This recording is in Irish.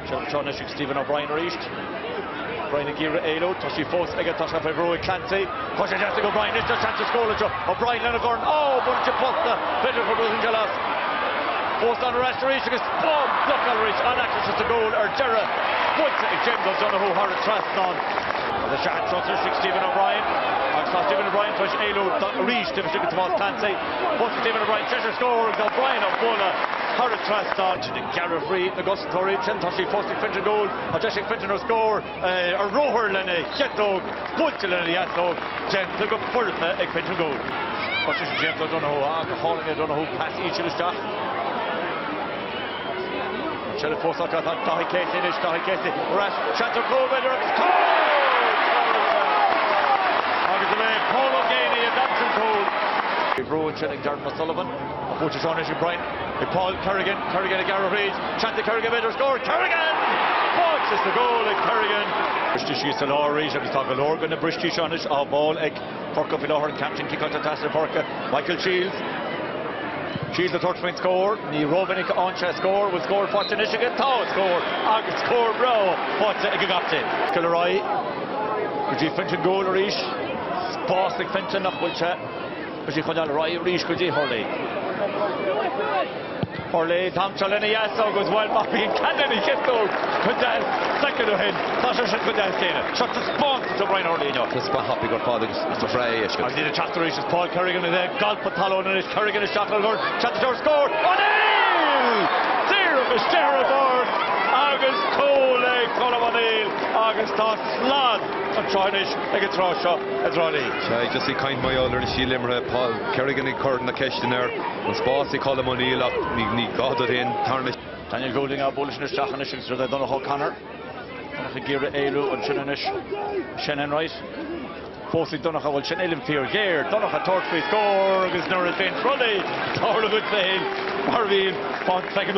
Seilbh anseo anois ag Stephen O'Brien arís. O'Brien ag iarraidh éalú. Tá sí fós aige. Tá sé fé bhrú ag Clancy. Tá sé deas ag O'Brien anois. Tá seans ar scór anseo. O'Brien lena dhorn. Ó! Baineann sé posta. B'fhéidir gur bualadh an geal as. Fós ann ar ais arís agus bum! Blocáil arís. An-aicsean sa gcúl ar deireadh. Buailte ag James O'Donoghue thar an trasnán. Agus seans anseo ag Stephen O'Brien. Agus tá Stephen O'Brien tar éis éalú arís. Taobh istigh de Tomás Clancy. Fós ag Stephen O'Brien. Deis ar scór agus O'Brien á bualadh thar an trasnán. Sin ag gearradh thrí na gcosantóirí ansin. Tá sí fós ag Fintan Goold. Tá deis ag Fintan ar scór ar ruathar lena chiotóg, buailte lena dheasóg, déanta go foirfe ag Fintan Goold. Tá sé sin James O'Donoghue. Ah, go hálainn O'Donoghue. Pas íseal isteach. An seilbh fós acu. Tá Daithí Casey anois. Daithí Casey ar ais. Seans ar chúl b'fhéidir agus cúl! Agus is é Paul Geaney a d'aimsigh an cúl. Bhí brú ansin ag Dermot O'Sullivan. Ach buailte seo anois ag Brian. Ag Paul Kerrigan. Kerrigan ag gearradh thríd. Seans ag Kerrigan b'fhéidir scór. Kerrigan! Fáilte sa gcúl ag Kerrigan. Briste síos sa lár arís agus tá go leor de na bristí seo anois á bhfáil ag Corcaigh faoi láthair. An ceann sin ciceáilte trasna na páirce. Michael Shields. Shields ag tabhairt faoin scór. Ní rómhinic a fhaigheann sé scór. Bhfuil scór faighte anois aige? Tá scór agus scór breá faighte ag an gcaptaen. Dul ar aghaidh go dtí Fintan Goold arís. Spás ag Fintan nach bhfuil sé. Tá sí choinneáil ar aghaidh arís go dtí Hurley. Hurley, an t-am seo lena dheasóg agus bhuel má bhíonn cead lena chiotóg chomh deas soicind ó shin, tá sé sin chomh deas céanna. Seo taispeántas ó Brian Hurley inniu. Taispeántas thapaidh ar fad agus is breá é a fheiscint. Agus iad ag teacht arís is Paul Kerrigan ag alpadh talún anois, Kerrigan isteach ar gcúl, seans ar scór, O'Neill! Díreach isteach ar an bhord agus cúl ag Colm O'Neill agus tá slad anseo anois ag an tráth seo i dTrá Lí. Sea, just ag caint mar gheall ar an stíl imeartha, Paul Kerrigan ag cur na ceisteanna air, an spás ag Colm O'Neill ach ní gá duit aon tarna. Daniel Goulding á bualadh sin isteach anois agus rud é Donncha O'Connor. Donncha ag iarraidh éalú ansin anois. Shane Enright. Fós ag Donncha, bhuel sin uillinn fíor ghéar. Donncha ag tabhairt faoi scór agus nuair a bhíonn rudaí ag tarlú duit féin mar a bhíonn, fan soicind.